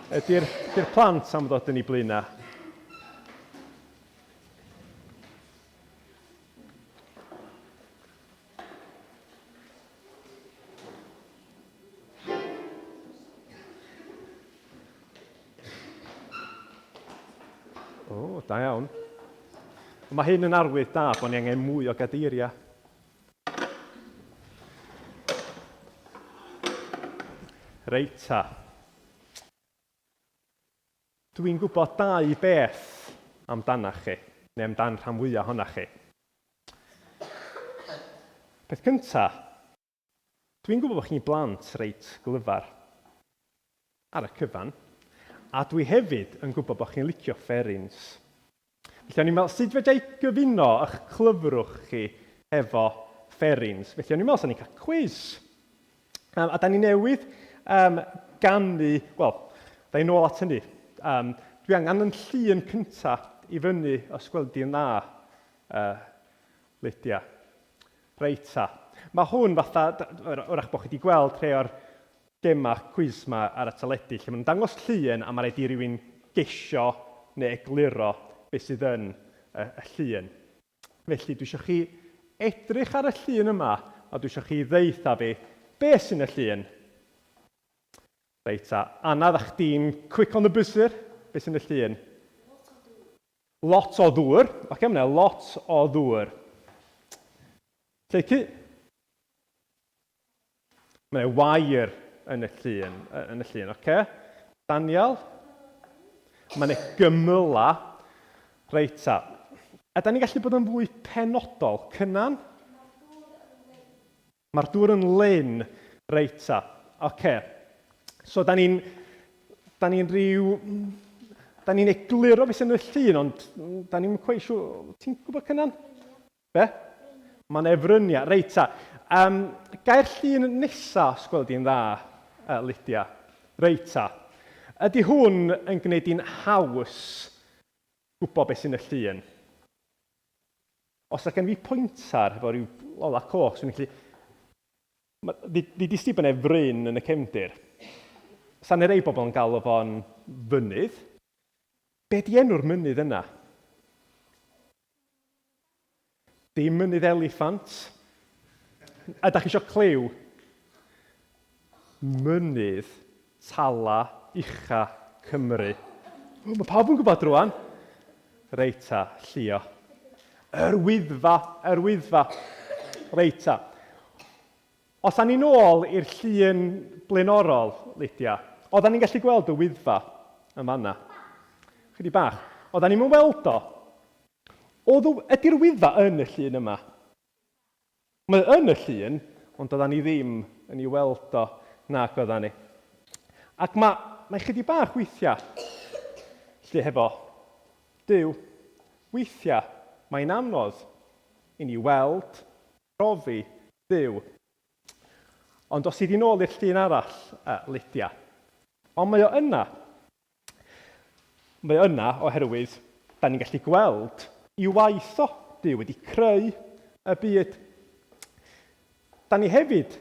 Ydy'r ydy plant am ddod yn ei blaenau? O, da iawn. Mae hyn yn arwydd da bod ni angen mwy o gadeiriau. Reit ta. Dwi'n gwybod dau beth amdanach chi, neu amdan rhan fwyaf ohonoch chi. Peth cynta, dwi'n gwybod bod chi'n blant reit glyfar ar y cyfan, a dwi hefyd yn gwybod bod chi'n licio fferins. Felly o'n i'n meddwl, sut fedra i gyfuno eich clyfrwch chi efo fferins? Felly o'n i'n meddwl, sa'n ni'n cael cwis. Um, a da ni newydd um, ganu, wel, da ni nôl at hynny. Um, dwi angen yn llun cynta i fyny, os gweld di'n dda, uh, Lydia. Reit ta. Mae hwn fatha, wrach bod chi wedi gweld rhai o'r gemau cwis ma ar y teledu, lle maen nhw'n dangos llun a mae rhaid i rywun gesio neu egluro beth sydd yn y, y llun. Felly, dwi eisiau chi edrych ar y llun yma, a dwi eisiau chi ddeutha fi be sy'n y llun. Reit ta, Anna, ddach chdi'n quick on the buzzer? Be sy'n y llun? Lot o ddŵr. Lot o ddŵr. Oce, okay, mae lot o ddŵr. Lleucu? Mae yna wair yn y llun, yn y llun, oce? Okay? Daniel? Mae yna gymyla. Reit ta. A da ni'n gallu bod yn fwy penodol. Cynan? Mae'r dŵr yn lyn. Reit ta. Oce. Okay. So da ni'n da ni'n rhyw... Da ni'n egluro beth sy'n y llun, ond da ni'n cweit siŵr... Ti'n gwybod Cynan? Be? Mae'n efryniau. Reit ta. Um, gair llun nesa, os gweld di'n dda, uh, Lydia. Reit ta. Ydy hwn yn gwneud i'n haws gwybod beth sy'n y llun? Os yna gen fi pointer efo rhyw ola coch, swn i'n gallu... Ddudis di bod 'na fryn yn y cefndir. Sa 'na rei bobl yn galw fo'n fynydd. Be di enw'r mynydd yna? Dim mynydd eliffant. A da chi eisiau clyw? Mynydd Tala Ucha Cymru. O, mae pawb yn gwybod rwan. Reit ta, Llio. Yr Wyddfa, yr Wyddfa. Reit ta. Os awn ni'n ôl i'r llun blaenorol, Lydia, oeddan ni'n gallu gweld y Wyddfa yn fanna. Chydig bach. Oeddan ni'm yn weld o. Oedd y, ydy'r Wyddfa yn y llun yma? Mae o yn y llun, ond oeddan ni ddim yn ei weld o, nac oeddan ni. Ac mae, mae chydig bach weithiau, lle hefo Duw, weithiau mae'n anodd i ni weld profi Duw. Ond os i di nôl i'r llun arall, uh, Lydia. Ond mae o yna. Mae o yna oherwydd da ni'n gallu gweld i waith o. Duw wedi creu y byd. Da ni hefyd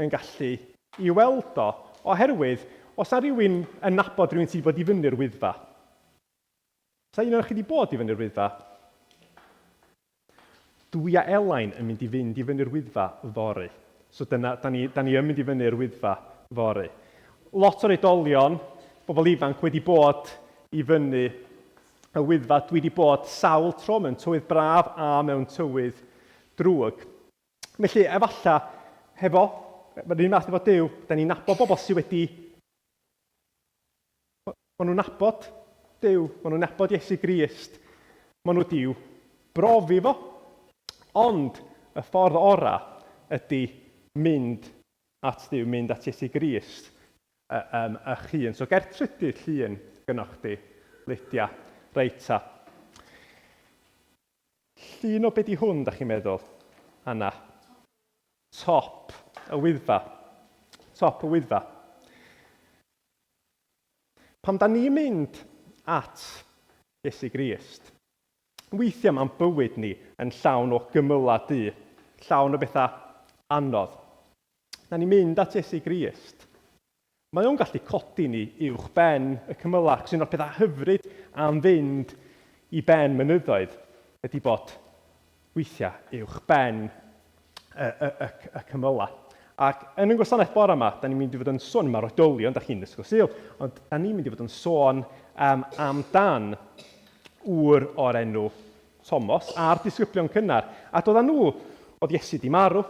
yn gallu i weld o oherwydd os na rhywun yn nabod rhywun sydd wedi bod i fyny'r Wyddfa. Sa un o'r chi wedi bod i fyny'r Wyddfa? Dwi a Elain yn mynd i fynd i fyny'r Wyddfa fory. So dyna, da ni, da ni yn mynd i fyny'r Wyddfa fory. Lot o'r oedolion, bobl ifanc wedi bod i fyny y Wyddfa. Dwi wedi bod sawl tro mewn tywydd braf a mewn tywydd drwg. Felly, efallai, hefo, mae'r un fath efo Duw, da ni'n nabod bobl sydd wedi Maen nhw'n nabod Duw, maen nhw'n nabod Iesu Grist, maen nhw wedi'w brofi fo. Ond y ffordd orau ydy mynd at Dduw, mynd at Iesu Grist um, eich hun. So ger trydydd llun gynnwch chdi, Lydia. Reit ta. Llun o be di hwn, da chi'n meddwl? Anna. Top y Wyddfa. Top y Wyddfa. Pan da ni'n mynd at Iesu Grist, weithiau mae'n bywyd ni yn llawn o gymylau du, llawn o bethau anodd. Da ni'n mynd at Iesu Grist. Mae o'n gallu codi ni uwch ben y cymylau, ac un o'r pethau hyfryd am fynd i ben mynyddoedd ydy bod weithiau uwch ben y, y, y, y cymylau. Ac yn y gwasanaeth bore yma, da ni'n mynd i fod yn sôn, mae'r oedolion, da chi'n ysgol Sul, ond da ni'n mynd i fod yn sôn um, amdan ŵr o'r enw Tomos a'r disgyblion cynnar. A doeddan nhw, oedd Iesu di marw,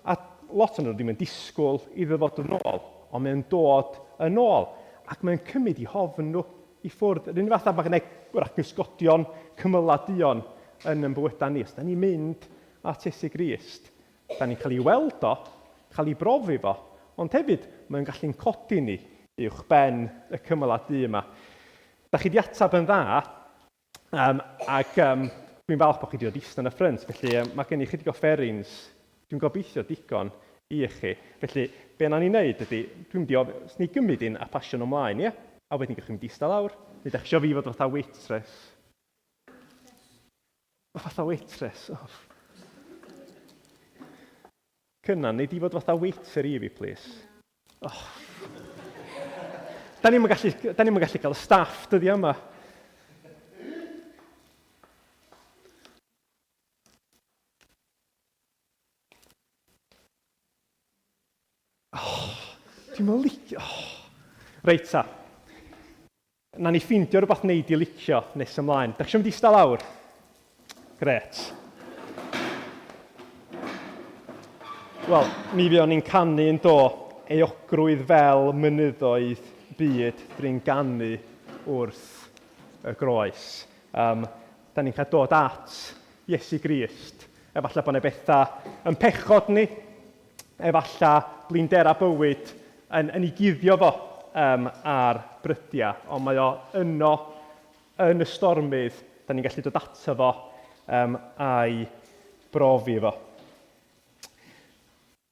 a lot o'n nhw ddim yn disgwyl iddo fod yn ôl, ond mae'n dod yn ôl, ac mae'n cymryd i hofn nhw i ffwrdd. Yr un fath â mae gen wrach gysgodion, cymylau duon yn yn bywydau ni. Os da ni'n mynd at Iesu Grist, da ni'n cael ei weld o, cael ei brofi fo, ond hefyd mae'n gallu'n codi ni uwch ben y cymylau du yma. Da chi di ateb yn dda, Ac um, dwi'n falch bod chi wedi dod ista yn y ffrynt, felly um, mae gen i chydig o fferins, dwi'n gobeithio digon i chi. Felly, be na ni'n neud ydy, dwi'n mynd i ofyn, os ni gymryd un a pasio nhw ymlaen, ie? A wedyn gewch chi mynd ista lawr. Neu da chi eisiau fi fod fatha waitress? Fatha waitress, oh. Cynan, nei di fod fatha waiter i fi, please? Oh. Da ni'm yn gallu, da ni'm yn gallu cael y staff dyddiau yma. Oh, dwi'n mynd licio... Oh. Reit ta. Na ni ffeindio rhywbeth wneud i licio nes ymlaen. Da chi eisiau mynd i ista lawr? Gret. Wel, mi fuon ni'n canu yn do, euogrwydd fel mynyddoedd byd dringanu wrth y groes. Um, da ni'n cael dod at Iesu Grist. Efallai bod yna bethau yn pechod ni, efallai blinderau bywyd yn, yn ei guddio fo um, ar brydiau, ond mae o yno yn y stormydd, da ni'n gallu dod ato fo um, a'i brofi fo.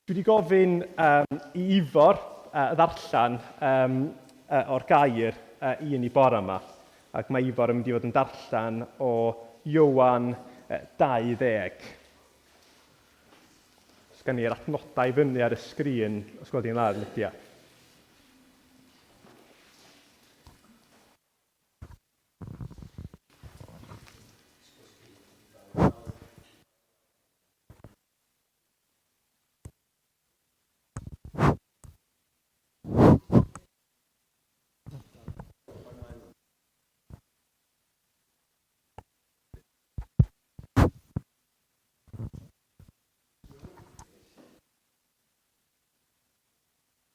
Dwi wedi gofyn um, i Ifor ddarllen um, o'r gair i ni bore yma, ac mae Ifor yn mynd i fod yn darllen o Ioan 20. Os gan ni'r adnodau fyny ar y sgrin, os gweld i'n dda, Lydia.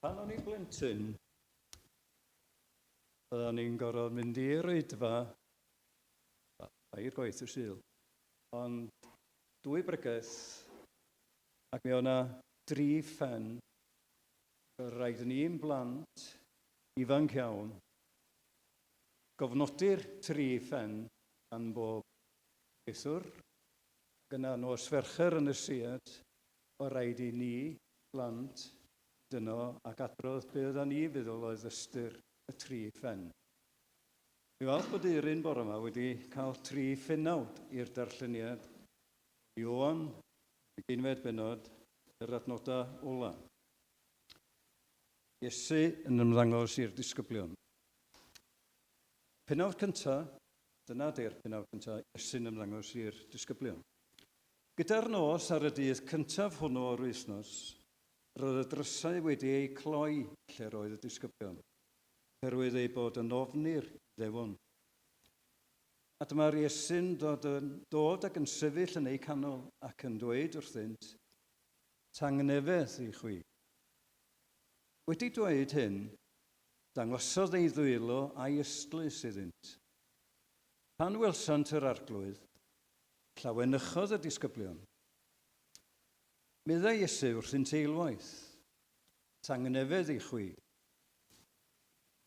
Pan o'n i'n blentyn, oeddan ni'n gorfod mynd i'r oedfa tair gwaith y Sul. Ond dwy bregeth, ac mi oedd 'na dri phen. Roedd rhaid i ni'n blant ifanc iawn gofnodi'r tri phen gan bob pregethwr, ac yna nos Fercher yn y sied, oedd rhaid i ni, blant, fynd yno ac adrodd be oeddan ni feddwl oedd ystyr y tri phen. Dwi'n falch bod Euryn bore yma wedi cael tri phenawd i'r darlleniad o Ioan, yr ugeinfed bennod, yr adnodau ola. Iesu yn ymddangos i'r disgyblion. Penawd cyntaf, dyna di'r penawd cyntaf, Iesu'n ymddangos i'r disgyblion. Gyda'r nos ar y dydd cyntaf hwnnw o'r wythnos, roedd y drysau wedi eu cloi lle roedd y disgyblion, oherwydd eu bod yn ofni'r Iddewon. A dyma'r Iesu'n dod, yn, dod ac yn sefyll yn eu canol ac yn dweud wrthynt, Tangnefedd i chwi. Wedi dweud hyn, dangosodd ei ddwylo a'i ystlys iddynt. Pan welsant yr Arglwydd, llawenychodd y disgyblion. Meddai Iesu wrthynt eilwaith, Tangnefedd i chwi.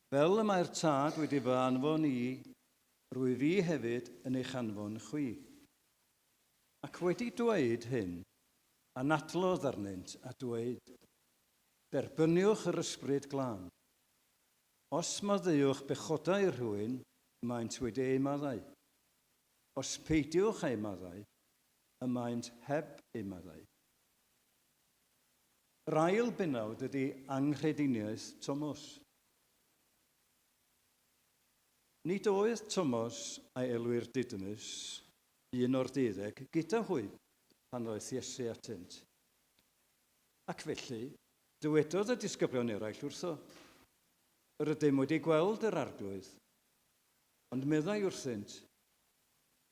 Fel y mae'r Tad wedi fy anfon i, rwyf fi hefyd yn eich anfon chwi. Ac wedi dweud hyn, anadlodd arnynt a dweud, Derbyniwch yr Ysbryd Glân. Os maddeuwch bechodau rhywun, y maent wedi eu maddau. Os peidiwch eu maddau, y maent heb eu maddau. Yr ail bennawd ydy anghrediniaeth Tomos. Nid oedd Tomos a elwir Didymus, un o'r deuddeg, gyda hwy pan ddoeth Iesu atynt. Ac felly, dywedodd y disgyblion eraill wrtho, Yr ydym wedi gweld yr Arglwydd. Ond meddai wrthynt,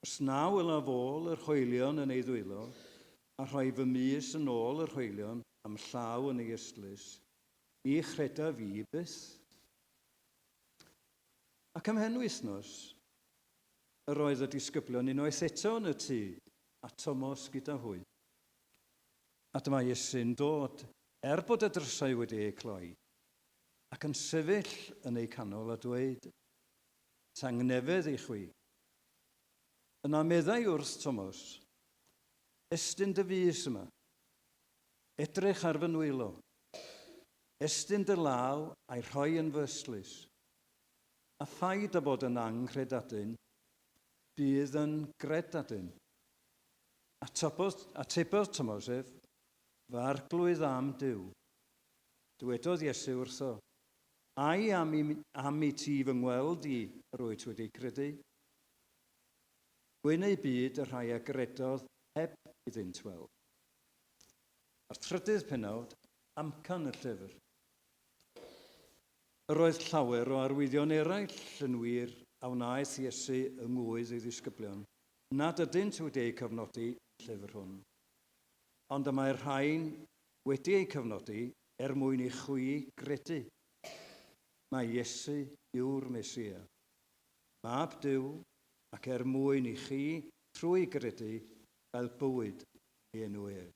Os na welaf ôl yr hoelion yn ei ddwylo, a rhoi fy mys yn ôl yr hoelion a'm llaw yn ei ystlys, ni chredaf fi byth. Ac ymhen wythnos, yr oedd y disgyblion unwaith eto yn y tŷ, a Tomos gyda hwy. A dyma Iesu'n dod, er bod y drysau wedi eu cloi, ac yn sefyll yn eu canol a dweud, Tangnefedd i chwi. Yna meddai wrth Tomos, Estyn dy fys yma. Edrych ar fy nwylo. Estyn dy law a'i rhoi yn fy ystlys. A phaid â bod yn anghredadun, bydd yn gredadun. Atebodd, atebodd Tomos ef, Fy arglwydd a'm Duw. Dywedodd Iesu wrtho, Ai am i, am i ti fy ngweld i yr wyt wedi credu? Gwyn eu byd y rhai a gredodd heb iddynt weld. A'r trydydd pennawd, amcan y llyfr. Yr oedd llawer o arwyddion eraill yn wir a wnaeth Iesu yng ngŵydd ei ddisgyblion, nad ydynt wedi eu cofnodi yn y llyfr hwn. Ond y mae'r rhain wedi eu cofnodi er mwyn i chwi gredu mai Iesu yw'r Meseia, Mab Duw, ac er mwyn i chi, trwy gredu, gael bywyd yn ei enw ef.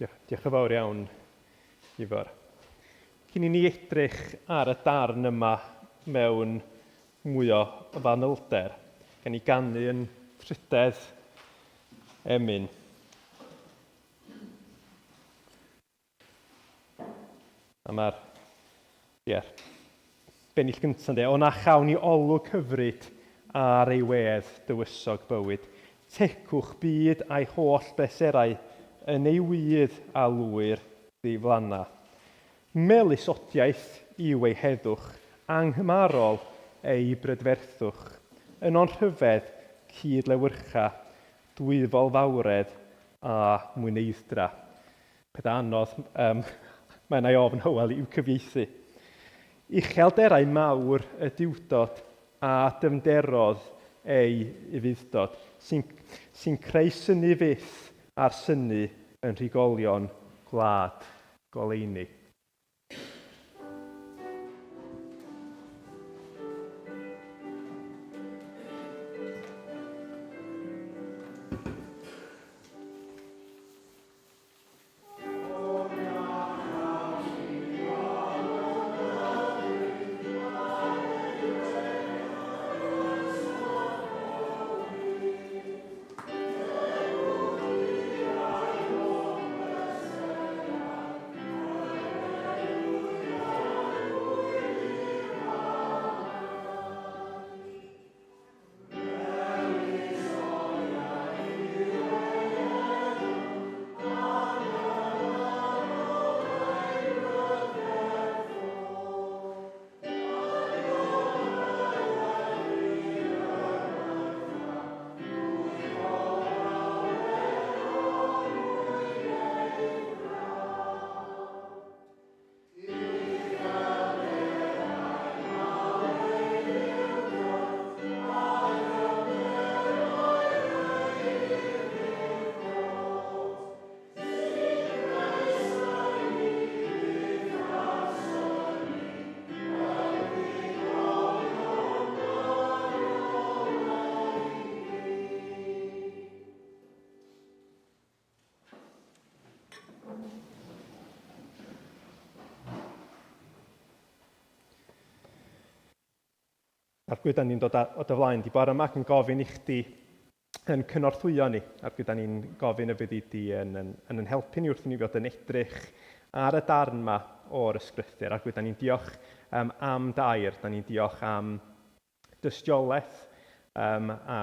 Diolch, diolch yn fawr iawn, Ifor. Cyn i ni edrych ar y darn yma mewn mwy o fanylder, gan i ganu yn trydedd emyn. A mae'r ie, bennill gyntaf yn dweud, o na chawn i olwg hyfryd ar ei wedd dywysog bywyd. Tegwch byd a'i holl bleserau yn ei wydd a lwyr ddiflanna. Melys odiaeth yw ei heddwch, anghymarol ei brydferthwch. Yno'n rhyfedd cyd-lewyrcha dwyfol fawredd a mwyneidd-dra. Pethau anodd, um, mae yna ofn Hywel i'w cyfieithu. Uchelderau mawr y Duwdod a dyfnderodd ei ufudd-dod, sy'n sy creu synnu fyth ar synnu yn rhigolion gwlad goleuni. Arglwydd, da ni'n dod o dy flaen di bore yma ac yn gofyn i chdi yn cynorthwyo ni. Arglwydd, da ni'n gofyn y byddi di yn, yn, yn, yn helpu ni wrth i ni fod yn edrych ar y darn yma o'r ysgrythur. Arglwydd, da ni'n diolch um, am dair, da ni'n diolch am dystiolaeth um, a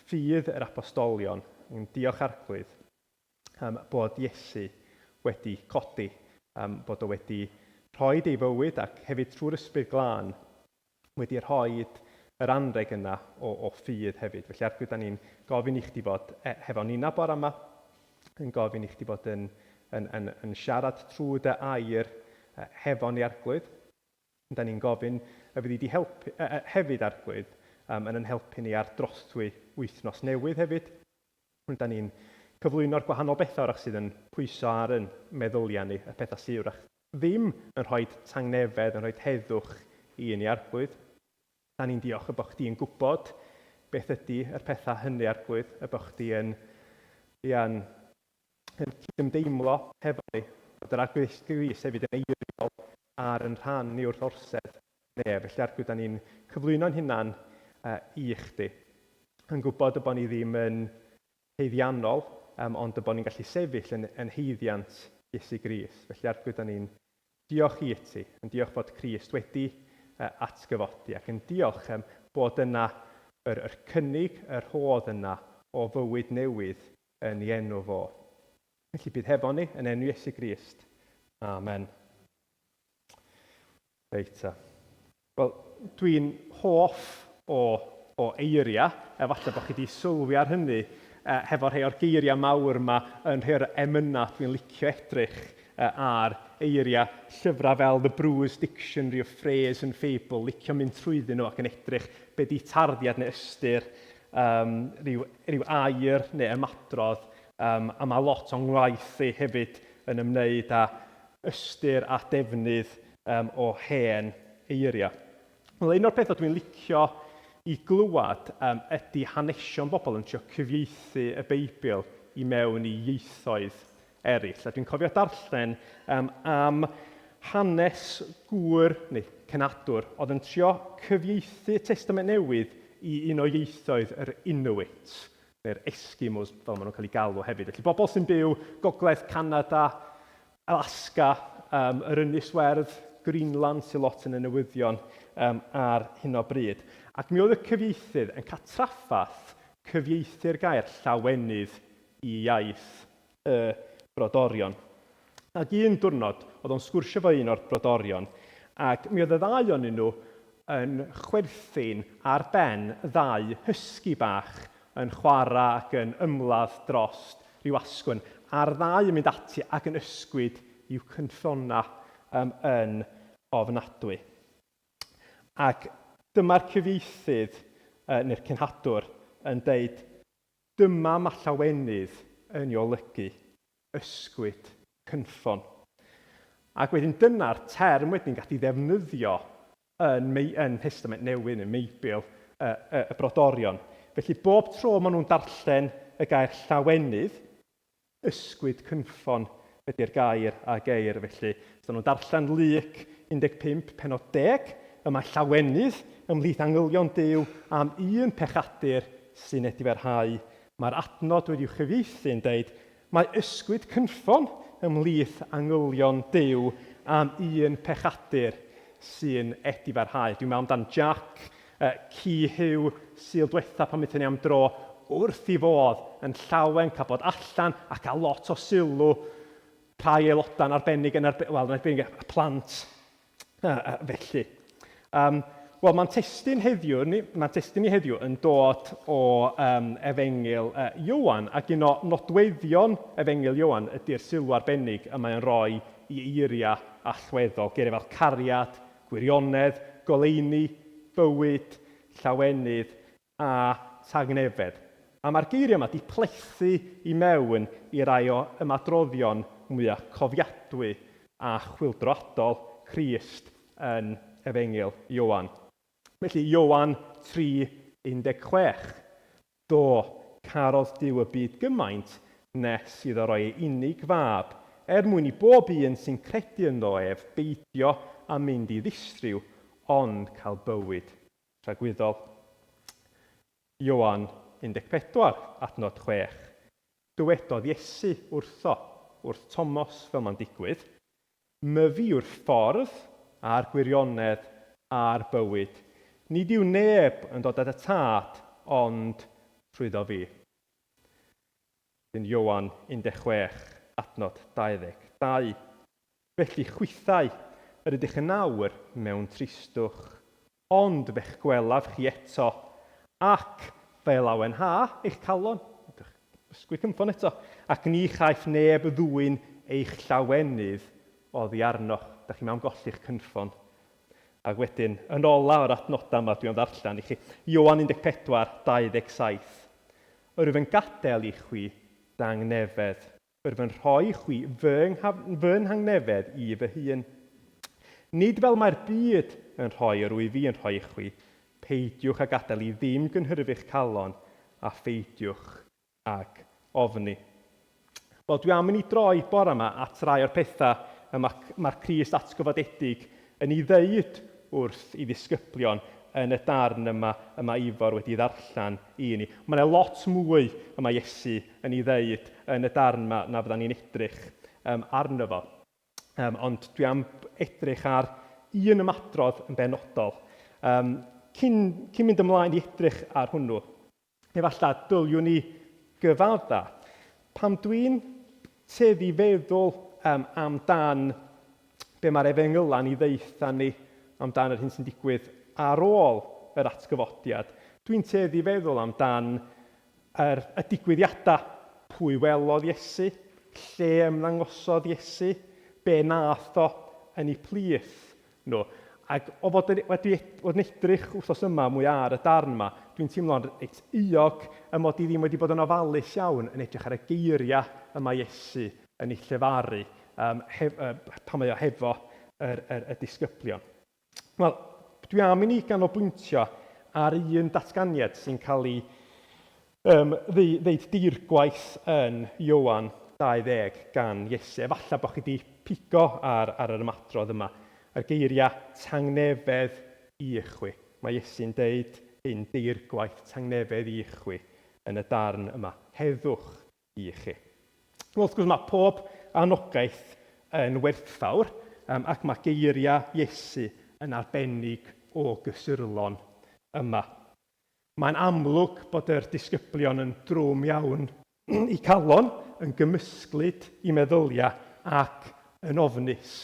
ffydd yr apostolion. Ni'n diolch Arglwydd um, bod Iesu wedi codi, um, bod o wedi rhoi ei fywyd ac hefyd trwy'r Ysbryd Glân wedi rhoi yr anreg yna o, o ffydd hefyd. Felly Arglwydd, da ni'n gofyn i chdi fod e, hefo nina bore yma, yn gofyn i chdi fod yn, yn, yn, yn siarad trwy dy air hefo ni Arglwydd. Da ni'n gofyn y fyddi di helpu, e, hefyd Arglwydd um, yn yn helpu ni ar drothwy wythnos newydd hefyd. Da ni'n cyflwyno'r gwahanol bethau wrach sydd yn pwyso ar yn meddyliau ni, y pethau sydd wrach ddim yn rhoi tangnefedd, yn rhoi heddwch i ni Arglwydd. Da ni'n diolch y bod chdi yn gwybod beth ydy yr pethau hynny Arglwydd, y bod chdi yn, ia'n, yn cydymdeimlo hefo ni, bod yr Arglwydd Grist hefyd yn eiriol ar yn rhan ni wrth orsedd nef. Felly Arglwydd, da ni'n cyflwyno'n hunan uh, i chdi, yn gwybod y bod ni ddim yn haeddiannol, um, ond y bod ni'n gallu sefyll yn, yn haeddiant Iesu Grist. Felly Arglwydd, da ni'n diolch i ti, yn diolch fod Crist wedi uh, atgyfodi ac yn diolch um, bod yna yr, yr cynnig, yr rhodd yna o fywyd newydd yn ei enw fo. Felly bydd hefo ni yn enw Iesu Grist. Amen. Reit ta. Wel, dwi'n hoff o, o eiriau, efallai bod chi wedi sylwi ar hynny, eh, hefo rhai o'r geiriau mawr yma yn rhai o'r emynau dwi'n licio edrych eh, ar eiriau llyfrau fel The Brewer's Dictionary of Phrase and Fable, licio mynd trwyddyn nhw ac yn edrych be di tarddiad neu ystyr um, rhyw, rhyw air neu ymadrodd, um, a mae lot o'n ngwaith i hefyd yn ymwneud â ystyr a defnydd um, o hen eiriau. Wel, un o'r pethau dwi'n licio i glywed um, ydy hanesion bobl yn trio cyfieithu y Beibl i mewn i ieithoedd eraill. A dwi'n cofio darllen um, am hanes gŵr, neu cenadwr, oedd yn trio cyfieithu y Testament Newydd i un o ieithoedd yr Inuit, neu'r Eskimos, fel maen nhw'n cael eu galw hefyd. Felly bobl sy'n byw gogledd Canada, Alaska, um, yr Ynys Werdd, Greenland sy'n lot yn y newyddion um, ar hyn o bryd. Ac mi oedd y cyfieithydd yn cael trafferth cyfieithu'r gair llawenydd i iaith y brodorion. Ac un diwrnod, oedd o'n sgwrsio fo un o'r brodorion, ac mi oedd y ddau onyn nhw yn chwerthin ar ben ddau hysgi bach yn chwarae ac yn ymladd drost rhyw asgwrn, a'r ddau yn mynd ati ac yn ysgwyd i'w cynffonna um, yn ofnadwy. Ac dyma'r cyfieithydd, uh, neu'r cenhadwr, yn deud, dyma mae llawenydd yn ei olygu, ysgwyd cynffon. Ac wedyn dyna'r term wedyn gath ei ddefnyddio yn, yn Testament Newydd neu Meibl y, y, y brodorion. Felly bob tro maen nhw'n darllen y gair llawenydd, ysgwyd cynffon ydy'r gair a geir. Felly, os nhw'n darllen Luc 15, penod 10, y mae llawenydd ymhlith angylion Duw am un pechadur sy'n edifarhau. Mae'r adnod wedi'w chyfieithu yn deud, Mae ysgwyd cynffon ymhlith angylion Duw am un pechadur sy'n edifarhau. Dwi'n meddwl amdan Jack, uh, ci Huw, Sul dwetha pan aethon ni am dro, wrth i fodd, yn llawen cael bod allan a cael lot o sylw rhai aelodau'n arbennig, yn arbe wel, yn arbennig y plant felly. Um, Wel, mae'n testun heddiw, mae'n testun i heddiw yn dod o um, Efengyl uh, Ioan, ac un o nodweddion Efengyl Ioan ydy'r sylw arbennig y mae'n rhoi i eiriau allweddol, geiriau fel cariad, gwirionedd, goleuni, bywyd, llawenydd a tangnefedd. A mae'r geiriau yma 'di plethu i mewn i rai o ymadroddion mwyaf cofiadwy a chwyldroadol Crist yn Efengyl Ioan. Felly, Ioan 3:16. Do, carodd Duw y byd gymaint nes iddo roi ei unig fab, er mwyn i bob un sy'n credu ynddo ef beidio â mynd i ddistryw, ond cael bywyd tragwyddol. Ioan 14, adnod 6. Dywedodd Iesu wrtho, wrth Tomos fel mae'n digwydd, Myfi yw'r ffordd, a'r gwirionedd, a'r bywyd. Nid yw neb yn dod at y Tad ond trwyddo fi. Yn Ioan 16, adnod 22. Felly chwithau, yr ydych yn awr mewn tristwch, ond fe'ch gwelaf chi eto, ac fe lawenha eich calon. Ysgwyd cynffon eto. Ac ni chaiff neb ddwyn eich llawenydd oddi arnoch. Da chi mewn golli'ch cynffon. Ac wedyn, yn ola o'r adnodau yma dwi am ddarllen i chi, Ioan 14, 27. Yr wyf yn gadael i chwi dangnefedd. Yr wyf yn rhoi i chwi fy, fy nhangnefedd i fy hun. Nid fel mae'r byd yn rhoi yr wyf fi yn rhoi i chwi, peidiwch â gadael i ddim gynhyrfu'ch calon, a pheidiwch ag ofni. Wel, dwi am i ni droi bore yma at rai o'r pethau y mae'r mae Crist atgyfodedig yn ei ddeud wrth i ddisgyblion yn y darn yma y mae Ifor wedi ddarllen i ni. Mae yna lot mwy y mae Iesu yn ei ddeud yn y darn yma na fyddan ni'n edrych um, arno fo. Um, ond dwi am edrych ar un ymadrodd yn benodol. Um, cyn, cyn mynd ymlaen i edrych ar hwnnw, Efallai dyliwn i gyfadda. Pan dwi'n tueddu feddwl um, amdan be mae'r efengylan i ddeutha ni amdan yr hyn sy'n digwydd ar ôl yr atgyfodiad, dwi'n tueddu feddwl amdan yr, y digwyddiadau. Pwy welodd Iesu? Lle ymddangosodd Iesu? Be nath o yn ei plith nhw. Ac o fod yn, wedi bod yn edrych wythnos yma mwy ar y darn yma, dwi'n teimlo'n reit euog y mod i ddim wedi bod yn ofalus iawn yn edrych ar y geiriau y mae Iesu yn ei llefaru um, hef, uh, pan mae o hefo yr, yr, y disgyblion. Wel, dwi am i ni ganolbwyntio ar un datganiad sy'n cael ei um, ddeud deirgwaith yn Ioan 20 gan Iesu. Efallai bod chi wedi pigo ar, ar yr ymadrodd yma. Yr geiriau tangnefedd i chwi. Mae Iesu'n deud hyn deirgwaith tangnefedd i chwi yn y darn yma. Heddwch i chi. Wel, wrth gwrs, mae pob anogaeth yn werthfawr, um, ac mae geiriau Iesu yn arbennig o gysurlon yma. Mae'n amlwg bod yr disgyblion yn drwm iawn i calon, yn gymysglyd i meddyliau ac yn ofnus.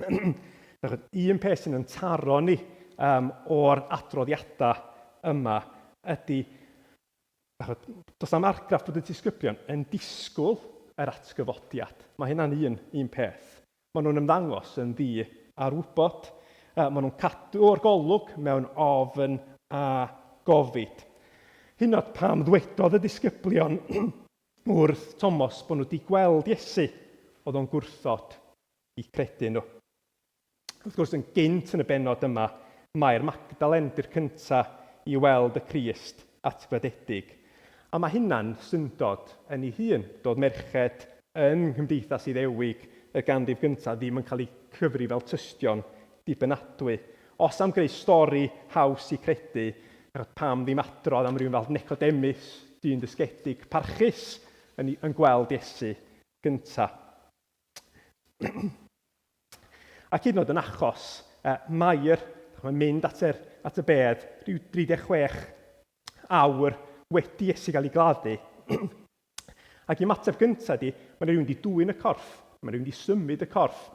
Un peth sy'n yn taro ni um, o'r adroddiadau yma ydy does am argraff bod y disgyblion yn disgwyl yr atgyfodiad. Mae hynna'n un, un peth. Maen nhw'n ymddangos yn ddi ar wybod. Maen nhw'n cadw o'r golwg mewn ofn a gofid. Hyd yn oed pam ddwedodd y disgyblion wrth Tomos bod nhw wedi gweld Iesu, oedd o'n gwrthod i credu nhw. Wrth gwrs, yn gynt yn y bennod yma, Mair Magdalen 'di'r cyntaf i weld y Crist atgyfodedig. A mae hynna'n syndod yn ei hun, doedd merched yn nghymdeithas Iddewig y ganrif gyntaf ddim yn cael eu cyfri fel tystion dibynadwy. Os am greu stori haws i credu, pam ddim adrodd am rywun fel Nicodemus, dyn dysgedig, parchus, yn, yn gweld Iesu gyntaf. Ac hyd yn oed yn achos uh, Mair, mae'n mynd at, yr, at y bedd rhyw 36 awr wedi Iesu gael ei gladdu. Ac i ymateb gyntaf di, mae rhywun wedi dwyn y corff, mae rhywun wedi symud y corff.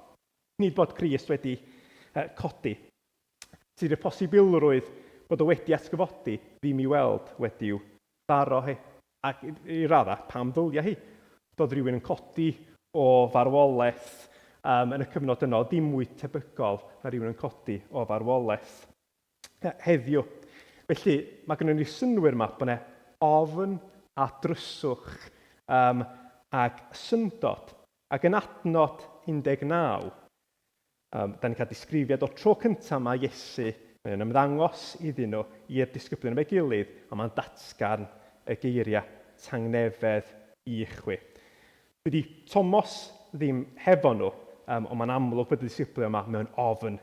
Nid bod Crist wedi uh, codi. Tydi'r posibilrwydd bod o wedi atgyfodi ddim i weld wedi'w tharo hi. Ac i raddau, pam ddylia hi? Doedd rhywun yn codi o farwolaeth um, yn y cyfnod yno ddim mwy tebygol na rhywun yn codi o farwolaeth heddiw. Felly, mae gennym ni synnwyr yma bod yna ofn a dryswch um, ac syndod. Ac yn adnod 19, Um, da ni'n cael disgrifiad o'r tro cyntaf mae Iesu, mae o'n ymddangos iddyn nhw, i'r disgyblion efo'i gilydd, a mae'n datgan y geiriau tangnefedd i chwi. Dydy Tomos ddim hefo nhw, um, ond mae'n amlwg bod y disgyblion yma mewn ofn.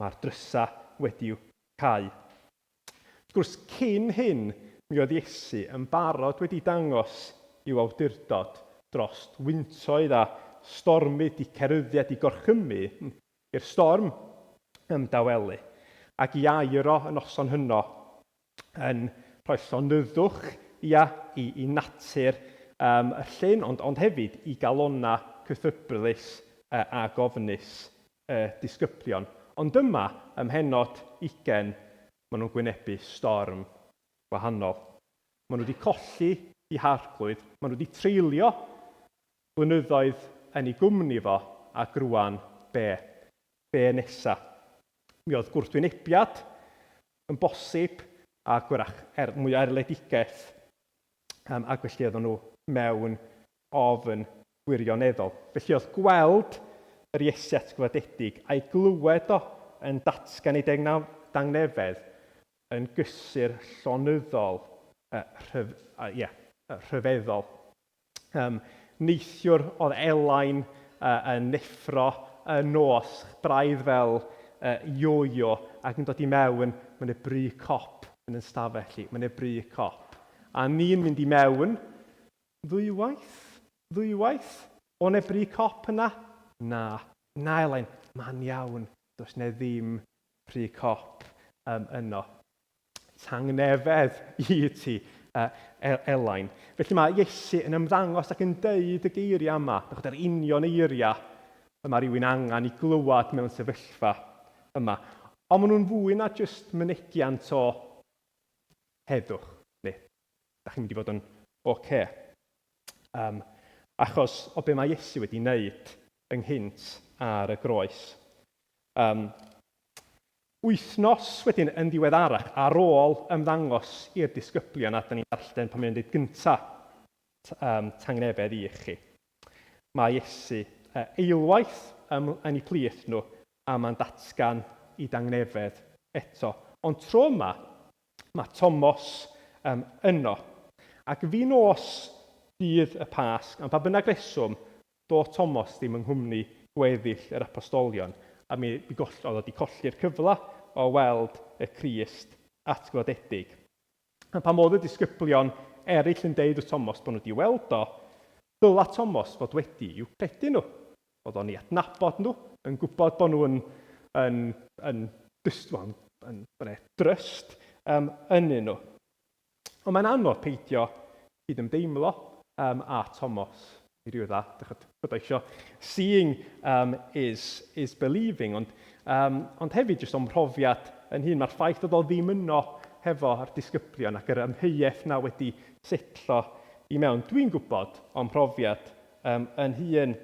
Mae'r drysau wedi'w cau. Wrth gwrs, cyn hyn, mi oedd Iesu yn barod wedi dangos i'w awdurdod dros wyntoedd a stormydd, 'di ceryddiau, 'di gorchymu i'r storm ymdawelu, ac i aero y noson hynno yn rhoi llonyddwch, ia, i, i natur um, y llyn, ond, ond hefyd i galona cythryblus uh, a gofnus y disgyblion. Ond yma, ym mhennod 20, maen nhw'n gwynebu storm gwahanol. Maen nhw wedi colli eu harglwydd, maen nhw wedi treulio blynyddoedd yn ei gwmni fo, ac rwan be? Be nesa? Mi oedd gwrthwynebiad yn bosib, a gwrach er, mwy o erledigaeth, um, ac felly oedden nhw mewn ofn gwirioneddol. Felly oedd gweld yr Iesu atgyfodedig a'i glywed o yn datgan ei dangnefedd yn gysur llonyddol, uh, rhyf, uh, yeah, rhyfeddol. Um, neithiwr oedd Elain uh, yn neffro y nos, braidd fel uh, yo-yo, ac yn dod i mewn, mae'n y bry cop yn yn stafell i, mae'n y bry cop. A ni'n mynd i mewn, ddwywaith, ddwywaith, o ne bry cop yna? Na, na Elain, mae'n iawn, does ne ddim pry cop um, yno. Tangnefedd i ti, uh, Elain. Felly mae Iesu yn ymddangos ac yn deud y geiriau yma, dych yr union eiriau y mae rhywun angen i glywed mewn sefyllfa yma. Ond maen nhw'n fwy na jyst mynegiant o heddwch, neu da chi'n mynd i fod yn oce. Okay. Um, achos o be mae Iesu wedi wneud ynghynt ar y groes. Um, Wythnos wedyn yn ddiweddarach, ar ôl ymddangos i'r disgyblion, a da ni'n darllen pan mae'n dweud gynta um, tangnefedd i chi. Mae Iesu uh, eilwaith um, yn eu plith nhw, a mae'n datgan i dangnefedd eto. Ond tro yma, mae Tomos um, yno. Ac fi nos dydd y Pasg, am pa bynnag reswm, Do Tomos ddim yng nghwmni gweddill yr apostolion, a mi mi goll, oedd o wedi colli'r cyfle o weld y Crist atgyfodedig. A pan oedd y disgyblion eraill yn deud wrth Tomos bod nhw wedi weld o, dyla Tomos fod wedi i'w credu nhw. Oedd o'n ei adnabod nhw, yn gwybod bod nhw yn, yn, yn, dyst, well, yn, yn, yn dryst um, ynyn nhw. Ond mae'n anodd peidio cydymdeimlo um, â Tomos i ryw dda. Bod o eisiau seeing um, is, is believing, ond, um, ond hefyd jyst o'm mhrofiad yn hun, mae'r ffaith oedd o ddim yno hefo'r disgyblion ac yr amheuaeth na wedi setlo i mewn. Dwi'n gwybod o'm mhrofiad um, yn hun,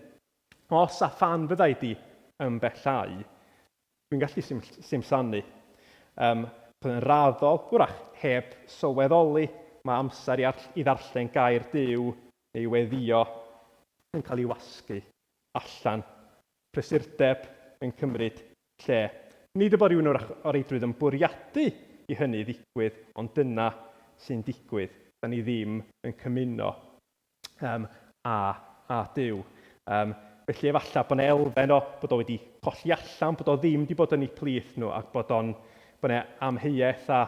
os a phan fyddai di ymbellhau, Dwi'n gallu sim, simsanu. Um, yn raddol, wrach, heb sylweddoli, mae amser i, i ddarllen gair Duw neu weddio yn cael ei wasgu allan. Prysurdeb yn cymryd lle. Nid y bod rhywun o'r, o reidrwydd yn bwriadu i hynny ddigwydd, ond dyna sy'n digwydd. Da ni ddim yn cymuno um, a, a Duw. Um, felly efallai bod yna elfen o bod o wedi colli allan, bod o ddim wedi bod yn eu plith nhw ac bod o'n bod yna amheuaeth a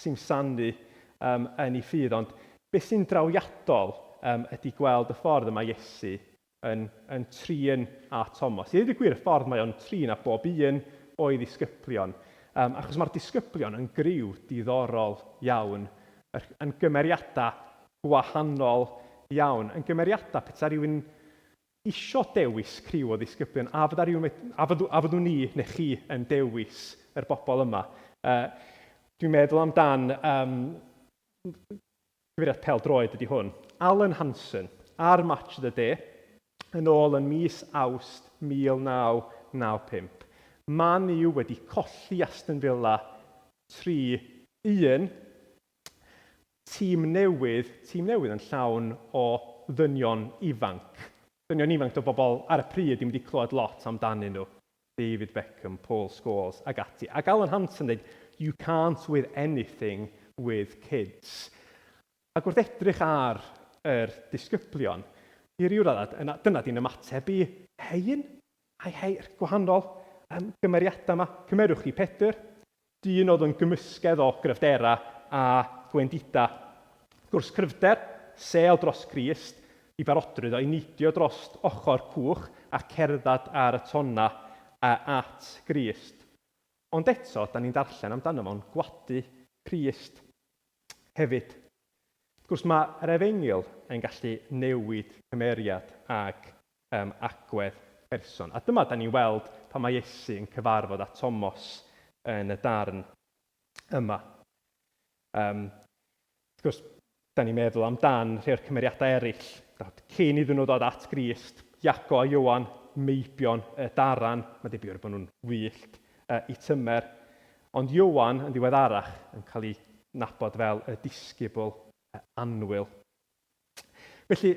simsanu um, yn ei ffydd. Ond beth sy'n drawiadol um, ydy gweld y ffordd y mae Iesu yn, yn trin â Thomas. I ddweud y gwir, y ffordd mae o'n trin â bob un o'i ddisgyblion. Um, achos mae'r disgyblion yn griw diddorol iawn, yn gymeriadau gwahanol iawn, yn gymeriadau petai rhywun isio dewis criw o ddisgyblion, a fydda rhywun, a, fyddw, a fyddwn ni neu chi yn dewis yr bobl yma. Uh, dwi'n meddwl amdan um, cyfeiriad pêl-droed ydy hwn. Alan Hansen, ar Match of the Day, yn ôl yn mis Awst 1995. Man U wedi colli Aston Villa 3-1 Tîm newydd, tîm newydd yn llawn o ddynion ifanc. Dynion ifanc do bobl ar y pryd ddim wedi clywed lot amdanyn nhw. David Beckham, Paul Scholes ac ati. Ac Alan Hansen dweud, you can't with anything with kids. Ac wrth edrych ar yr disgyblion, i ryw raddau, dyna di'n ymateb i hein, ai hei, gwahanol um, gymeriadau yma. Cymerwch chi Pedr, Dyn oedd yn gymysgedd o gryfderau a gwendidau. Wrth gwrs, cryfder, sêl dros Grist, i barodrwydd o i neidio dros ochr cwch a cerdded ar y tonnau at Grist. Ond eto, da ni'n darllen amdano fo'n gwadu Crist hefyd. Wrth gwrs, mae'r efengyl yn gallu newid cymeriad ac agwedd person. A dyma da ni'n weld pan mae Iesu yn cyfarfod â Tomos yn y darn yma. Wrth gwrs, da ni'n meddwl amdan rhai o'r cymeriadau eraill. Cyn iddyn nhw ddod at Grist, Iago a Ioan, meibion y daran, mae'n debyg bod nhw'n wyllt i tymer. Ond Ioan, yn ddiweddarach, yn cael ei nabod fel y disgybl annwyl. Felly,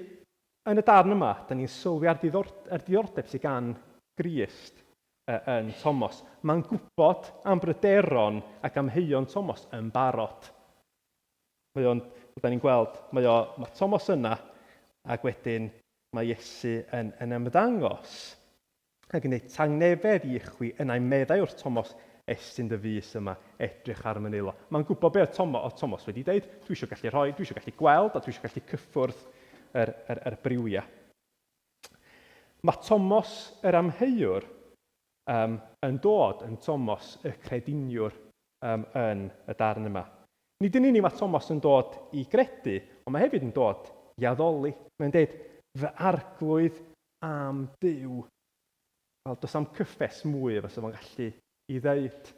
yn y darn yma, da ni'n sylwi ar diddordeb sydd gan Grist yn Tomos. Mae'n gwybod am bryderon ac amheuon Tomos yn barod. Mae o'n, da ni'n gweld, mae, o, mae Tomos yna, ac wedyn mae Iesu yn, yn ymddangos ac yn dweud, tangnefedd i chwi, yna'i meddai wrth Tomos, estyn dy fys yma, edrych ar manylo. Mae'n gwybod be oedd Tomos, oedd Tomos wedi dweud, dwi eisiau gallu rhoi, dwi eisiau gallu gweld, a dwi eisiau gallu cyffwrdd yr, yr, yr briwiau. Mae Tomos yr amheuwr um, yn dod yn Tomos y crediniwr um, yn y darn yma. Nid yn unig mae Tomos yn dod i gredu, ond mae hefyd yn dod i addoli. Mae'n dweud, fy arglwydd am Duw. Wel, does am cyffes mwy fysa fo'n gallu i ddeud.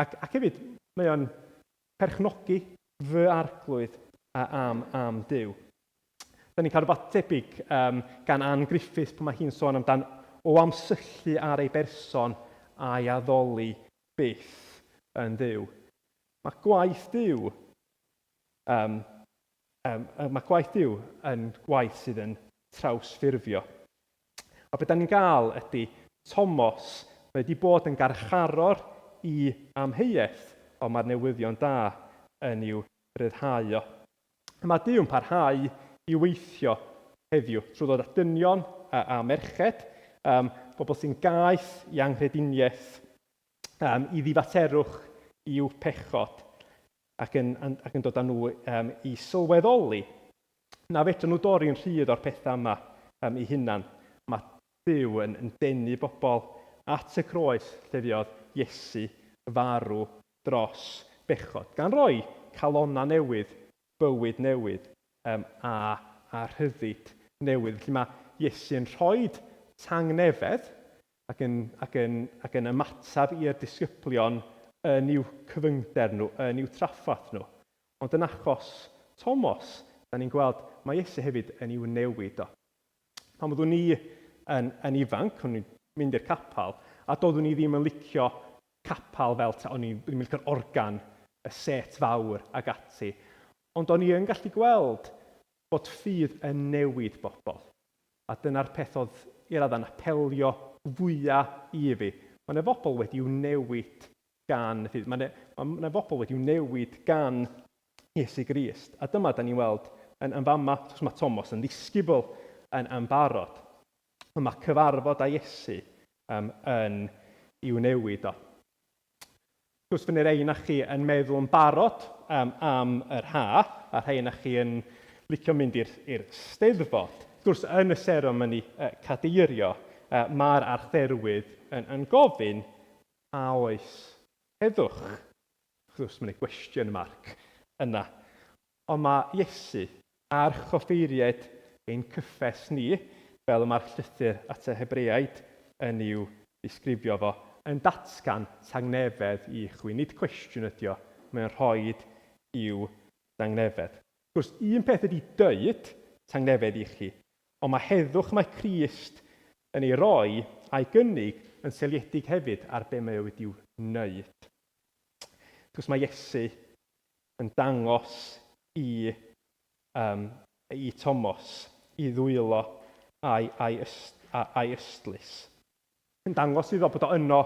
Ac, ac hefyd, mae o'n perchnogi fy arglwydd a am, am Duw. Da ni'n cael rhywbeth tebyg um, gan Ann Griffiths pan mae hi'n sôn amdan o am syllu ar ei berson a'i addoli byth yn Dduw. Mae gwaith Duw, um, um, mae gwaith Duw yn gwaith sydd yn trawsffurfio. A beth da ni'n gael ydy Tomos, mae wedi bod yn garcharor i amheuaeth, ond mae'r newyddion da yn i'w ryddhau o. Mae Duw yn parhau i weithio heddiw trwy ddod â dynion a, a merched, um, bobl sy'n gaeth i anghrediniaeth, um, i ddifaterwch i'w pechod, ac yn, ac yn dod â nhw um, i sylweddoli na fedrwn nhw dorri'n rhydd o'r pethau yma um, eu hunan. Mae Duw yn, yn denu bobl at y croes lle fuodd Iesu farw dros bechod, gan roi calonnau newydd, bywyd newydd um, a, a rhyddid newydd. Felly mae Iesu yn rhoi tangnefedd ac yn, ac yn, ac yn ymateb i'r disgyblion yn i'w cyfyngder nhw, yn i'w trafferth nhw. Ond yn achos Tomos, da ni'n gweld mae Iesu hefyd yn i'w newid o. Pan oeddwn i yn, yn ifanc, o'n i'n mynd i'r capel, a doeddwn i ddim yn licio capel fel ta, o'n i ddim yn licio'r organ, y set fawr ac ati. Ond o'n i yn gallu gweld bod ffydd yn newid bobl. A dyna'r peth oedd i raddau'n apelio fwya i fi. Mae yna bobl wedi'w newid gan y ffydd. Mae yna, mae bobl wedi'w newid gan Iesu Grist. A dyma da ni'n weld yn, yn fama, wrth mae Tomos yn ddisgybl yn, yn barod. Ond mae cyfarfod â Iesu um, yn i'w newid o. Wrth gwrs, fyny rei na chi yn meddwl yn barod um, am yr ha, a rhai na chi yn licio mynd i'r steddfod. Wrth gwrs, yn y seremoni cadeirio, mae'r archdderwydd yn, yn gofyn a oes heddwch. Wrth gwrs, mae'n gwestiwn marc yna. Ond mae Iesu a'r choffeiriaid ein cyffes ni, fel y mae'r llythyr at y Hebreaid yn i'w ddisgrifio fo, yn datgan tangnefedd i chwi. Nid cwestiwn ydi o, mae'n rhoid i'w dangnefedd. Wrth gwrs, un peth ydi dweud tangnefedd i chi, ond mae heddwch mae Crist yn ei roi a'i gynnig yn seiliedig hefyd ar be mae o wedi'w wneud. Wrth gwrs, mae Iesu yn dangos i, um, i Tomos i ddwylo a'i, a'i, yst, a'i ystlys. Yn dangos iddo bod o yno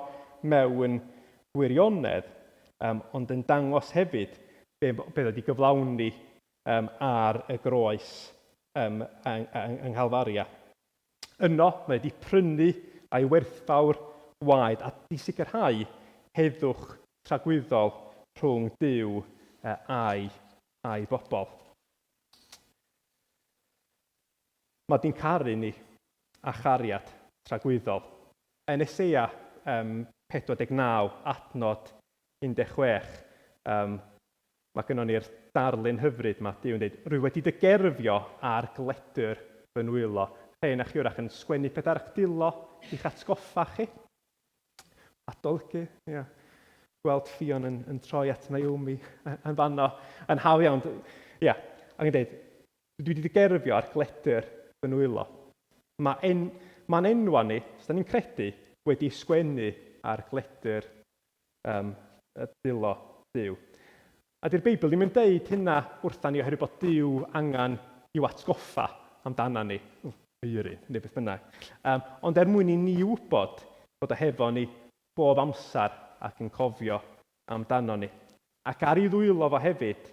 mewn gwirionedd, um, ond yn dangos hefyd be, be wedi gyflawni um, ar y groes um, yng, yng, yng Nghalfaria. Yno, mae wedi prynu a'i werthfawr waed a di sicrhau heddwch tragwyddol rhwng Duw a'i, a'i bobl. Mae di'n caru ni â chariad tragwyddol. Yn Eseia um, 49, adnod 16, um, mae gynnon ni'r darlun hyfryd mae Duw yn dweud, rwy wedi dy gerfio ar gledr fy nwylo. Rhai na chi wrach yn sgwennu pethau ar eich dwylo i'ch atgoffa chi. Adolygu, ia. Gweld Ffion yn, yn troi at Naomi yn fanno, yn hawdd iawn. Ia, ac yn dweud, dwi wedi gerfio ar gledr fy nwylo. Mae en, mae'n enwa ni, os da ni'n credu, wedi sgwennu ar gledr um, y dwylo Duw. A di'r Beibl ddim yn deud hynna wrtha ni oherwydd bod Duw angen i'w atgoffa amdana ni, eirin, neu beth bynnag. Um, ond er mwyn i ni wybod bod o hefo ni bob amser ac yn cofio amdano ni. Ac ar ei ddwylo fo hefyd,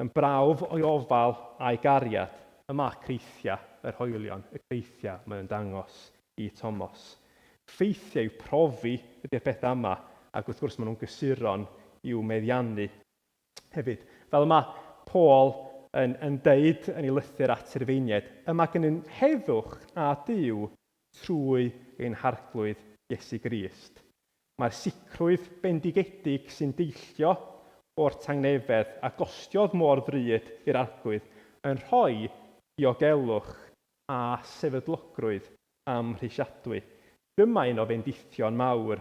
yn brawf o'i ofal a'i gariad, y mae creithiau yr hoelion, y creithiau mae o'n dangos i Tomos. Ffeithiau i'w profi ydy'r pethau yma, ac wrth gwrs maen nhw'n gysuron i'w meddiannu hefyd. Fel y mae Paul yn, yn deud yn ei lythyr at y Rufeiniaid, y mae gennym heddwch â Duw trwy ein Harglwydd Iesu Grist. Mae'r sicrwydd bendigedig sy'n deillio o'r tangnefedd a gostiodd mor ddrud i'r Arglwydd yn rhoi diogelwch a sefydlogrwydd amhrisiadwy. Dyma un o fendithion mawr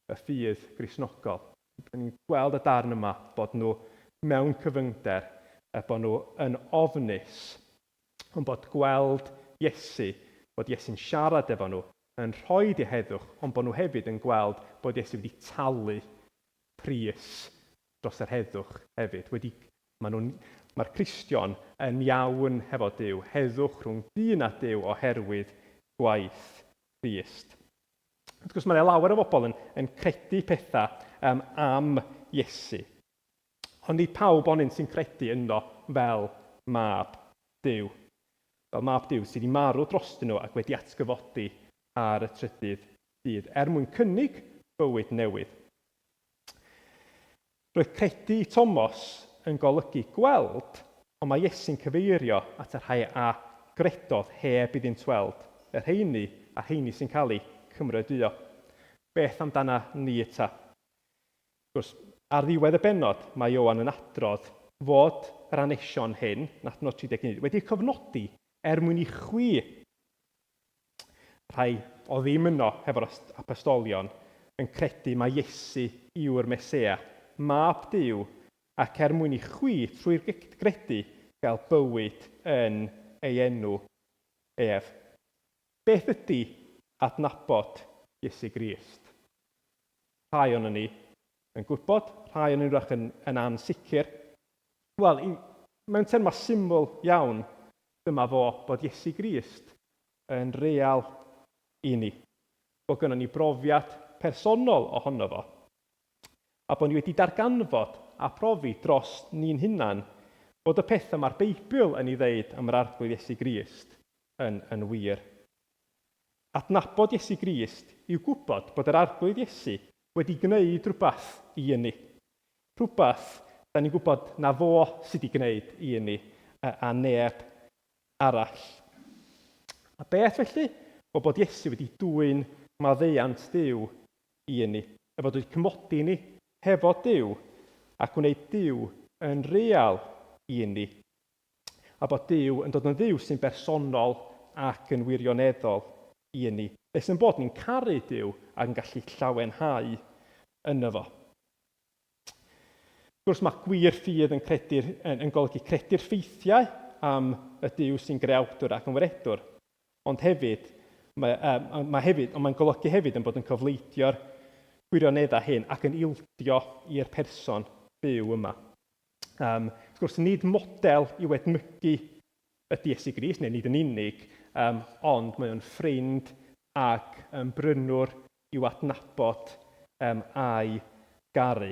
y ffydd Gristnogol. Dyn ni'n gweld y darn yma bod nhw mewn cyfyngder, bod nhw yn ofnus, ond bod gweld Iesu, bod Iesu'n siarad efo nhw, yn rhoi eu heddwch, ond bod nhw hefyd yn gweld bod Iesu wedi talu pris dros yr heddwch hefyd. Wedi, maen nhw'n, mae'r Cristion yn iawn hefo Duw, heddwch rhwng dyn a Duw oherwydd gwaith Crist. Wrth gwrs, mae yna lawer o bobl yn, yn credu pethau um, am Iesu. Ond nid pawb onyn sy'n credu ynddo fel mab Duw. Fel mab Duw sydd wedi marw drostyn nhw ac wedi atgyfodi ar y trydydd dydd, er mwyn cynnig bywyd newydd. Roedd credu i Tomos yn golygu gweld, ond mae Iesu'n cyfeirio at y rhai a gredodd heb iddynt weld, y rheiny a'r rheiny sy'n cael eu cymeradwyo. Beth amdana ni ta? Wrth gwrs, ar ddiwedd y bennod, mae Ioan yn adrodd fod yr hanesion hyn, yn adnod 31, wedi eu cofnodi er mwyn i chwi Rhai o ddim yno hefo'r apostolion yn credu mai Iesu yw'r Meseia, Mab Duw, ac er mwyn i chwi trwy'r gredu gael bywyd yn ei enw ef. Beth ydy adnabod Iesu Grist? Rhai ohonon ni yn gwybod, rhai ohonon ni wrach yn, yn ansicr. Wel, mewn termau syml iawn, dyma fo bod Iesu Grist yn real i ni. Bod gynnon ni brofiad personol ohono fo. A bod ni wedi darganfod a profi dros ni'n hunan bod y pethau mae'r Beibl yn ei ddeud am yr Arglwydd Iesu Grist yn, yn wir. Adnabod Iesu Grist yw gwybod bod yr Arglwydd Iesu wedi gwneud rhywbeth i ni. Rhywbeth da ni'n gwybod na fo sydd wedi gwneud i ni a neb arall. A beth felly? Wel, bod Iesu wedi dwyn maddeuant Duw i ni, ei fod wedi cymodi ni hefo Duw a gwneud Duw yn real i ni, a bod Duw yn dod yn Dduw sy'n bersonol ac yn wirioneddol i ni, nes yn bod ni'n caru Duw ac yn gallu llawenhau yno fo. Wrth gwrs, mae gwir ffydd yn, credu'r, yn, yn golygu credu'r ffeithiau am y Duw sy'n greawdwr ac yn waredwr, ond hefyd, mae, um, mae hefyd, ond mae'n golygu hefyd yn bod yn cofleidio'r gwirioneddau hyn ac yn ildio i'r person byw yma. Um, wrth gwrs, nid model i'w edmygu ydy Iesu Grist, neu nid yn unig, um, ond mae o'n ffrind ac yn brynwr i'w adnabod um, a'i garu.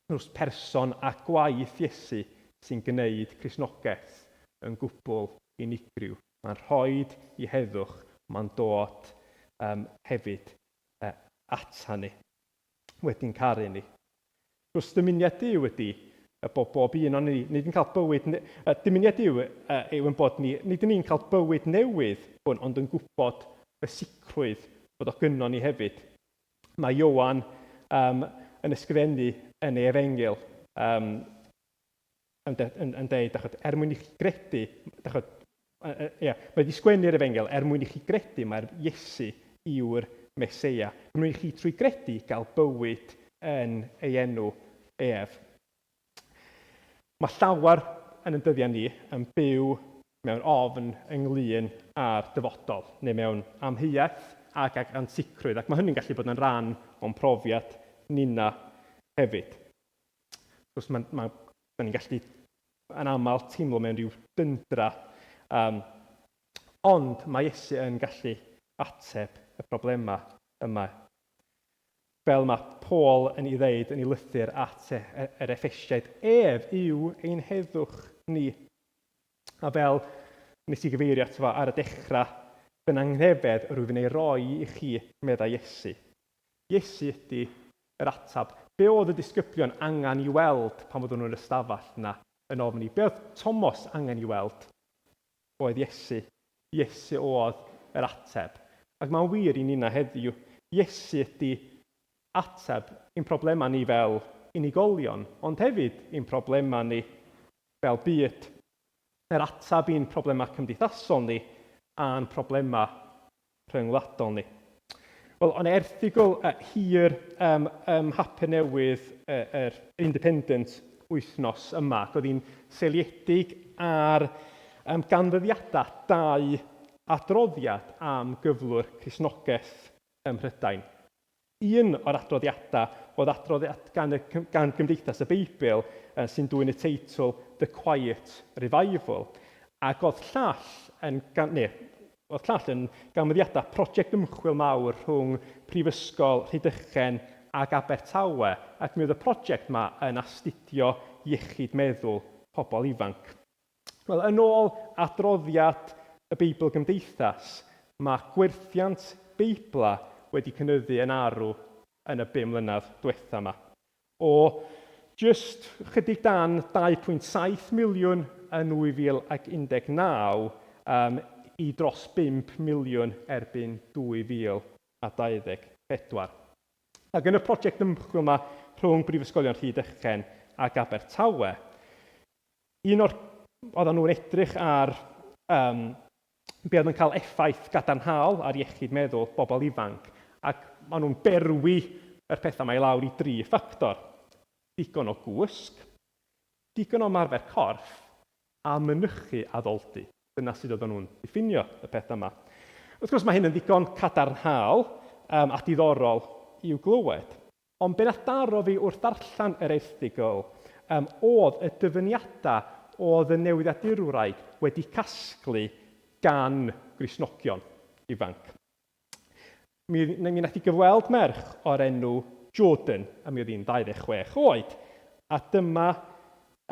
Wrth person a gwaith Iesu sy'n gwneud Cristnogaeth yn gwbl unigryw. Mae'n rhoi i heddwch, mae'n dod um, hefyd uh, ata ni, wedi'n caru ni. Gwrs, dymuniad Duw ydy y bod bob un o'n ni, nid yn cael bywyd, dymuniad Duw yw yn bod ni, nid yn ni'n cael bywyd newydd hwn, ond yn gwybod y sicrwydd bod o gynnon ni hefyd. Mae Ioan um, yn ysgrifennu yn ei efengyl um, yn, de, yn, yn deud, dachod, er mwyn i chi gredu, dachod, ia, mae wedi sgwennu'r efengyl er mwyn i chi gredu mae'r Iesu yw'r Meseia. Er mwyn i chi trwy gredu gael bywyd yn ei enw ef. Mae llawer yn ein dyddiau ni yn byw mewn ofn ynglyn â'r dyfodol, neu mewn amheuaeth ac ag ansicrwydd, ac mae hynny'n gallu bod yn rhan o'n profiad ninna hefyd. Wrth gwrs, mae, mae, da ni'n gallu yn aml teimlo mewn rhyw dyndra, um, ond mae Iesu yn gallu ateb y problemau yma. Fel mae Paul yn ei ddeud yn ei lythyr at yr Effesiaid, ef yw ein heddwch ni. A fel nes i gyfeirio ato fo ar y dechrau, fy nangnefedd yr wyf yn ei roi i chi, meddai Iesu. Iesu ydy yr ateb. Be oedd y disgyblion angen i weld pan oedden nhw'n yr ystafell yna yn ofni? Be oedd Tomos angen i weld? Oedd Iesu. Iesu oedd yr ateb. Ac mae'n wir i ninna heddiw. Iesu ydy ateb i'n problemau ni fel unigolion, ond hefyd i'n problemau ni fel byd. Yr ateb i'n problemau cymdeithasol ni a'n problemau rhyngwladol ni. Wel, o'n erthygl hir um, ym mhapur newydd yr Independent wythnos yma, ac oedd hi'n seiliedig ar um, ganfyddiadau dau adroddiad am gyflwr Cristnogaeth ym Mhrydain. Un o'r adroddiadau oedd adroddiad gan, y, gan Gymdeithas y Beibl uh, sy'n dwyn y teitl The Quiet Revival, ac oedd llall yn, gan, neu, oedd llall yn ganfyddiadau prosiect ymchwil mawr rhwng Prifysgol Rhydychen ac Abertawe, ac mi oedd y prosiect yma yn astudio iechyd meddwl pobl ifanc. Wel, yn ôl adroddiad y Beibl Gymdeithas, mae gwerthiant Beiblau wedi cynyddu yn arw yn y bum mlynedd diwetha yma. O jyst chydig dan 2.7 miliwn yn 2019 um, i dros 5 miliwn erbyn 2024. Ac yn y prosiect ymchwil yma rhwng Brifysgolion Rhydychen ac Abertawe, un o'r, oedden nhw'n edrych ar um, be oedd yn cael effaith gadarnhaol ar iechyd meddwl bobl ifanc, ac maen nhw'n berwi yr pethau mae i lawr i dri ffactor. Digon o gwsg, digon o ymarfer corff, a mynychu addoldy. Dyna sut oedden nhw'n diffinio y pethau yma. Wrth gwrs, mae hyn yn ddigon cadarnhaol um, a diddorol i'w glywed. Ond be nath daro fi wrth ddarllen yr erthygl um, oedd y dyfyniadau oedd y newyddiadurwraig wedi casglu gan Gristnogion ifanc. Mi, mi nath i gyfweld merch o'r enw Jordan, a mi oedd hi'n 26 oed. A dyma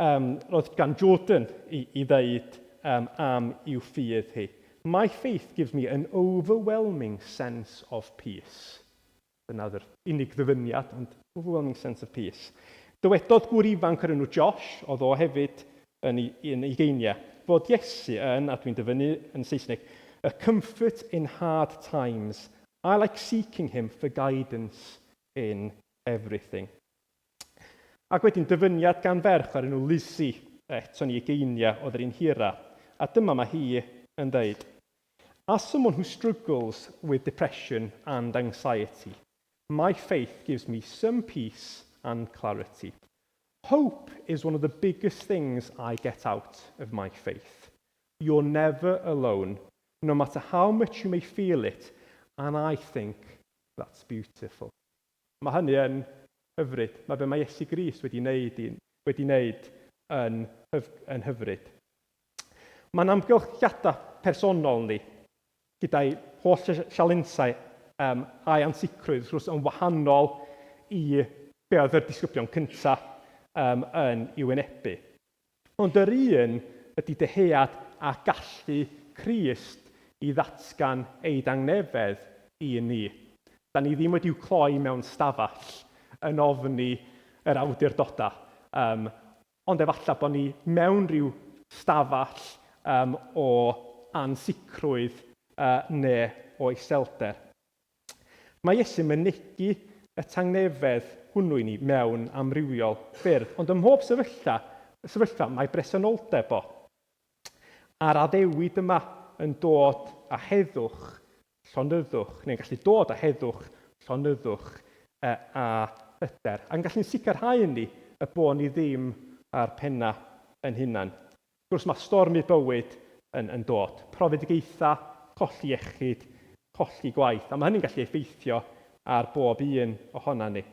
um, roedd gan Jordan i, i ddeud um, am i'w ffydd hi. My faith gives me an overwhelming sense of peace. Dyna oedd yr unig ddyfyniad, ond overwhelming sense of peace. Dywedodd gŵr ifanc o'r enw Josh, oedd o hefyd yn ei, yn ei geiniau, fod Iesu yn, a dwi'n dyfynnu yn Saesneg, a comfort in hard times. I like seeking him for guidance in everything. Ac wedyn dyfyniad gan ferch o'r enw Lizzie, eto yn ei ugeiniau, oedd yr un hira. A dyma mae hi yn dweud, As someone who struggles with depression and anxiety, my faith gives me some peace and clarity. Hope is one of the biggest things I get out of my faith. You're never alone, no matter how much you may feel it, and I think that's beautiful. Mae hynny yn hyfryd. Mae be mae Iesu Grist wedi wneud, wedi wneud yn, hyf, yn hyfryd. Mae'n amgylchiadau personol ni, gyda'i holl sialensau um, a'i ansicrwydd, wrth gwrs, yn wahanol i be oedd yr disgyblion cyntaf um, yn ei wynebu. Ond yr un ydy dyhead a gallu Crist i ddatgan ei dangnefedd i ni. Da ni ddim wedi'w cloi mewn stafell yn ofni yr awdurdodau, um, ond efallai bod ni mewn rhyw stafell um, o ansicrwydd uh, neu o iselder. Mae Iesu'n mynegi y tangnefedd hwnnw i ni mewn amrywiol ffyrdd, ond ym mhob sefyllfa, sefyllfa, mae bresenoldeb o. A'r addewid yma yn dod â heddwch, llonyddwch, neu'n gallu dod â heddwch, llonyddwch a hyder. A'n gallu'n sicrhau ni y bod ni ddim ar penna yn hunan. Wrth gwrs mae stormu bywyd yn, yn dod. Profedigaethau, colli iechyd, colli gwaith. A mae hynny'n gallu effeithio ar bob un ohona ni.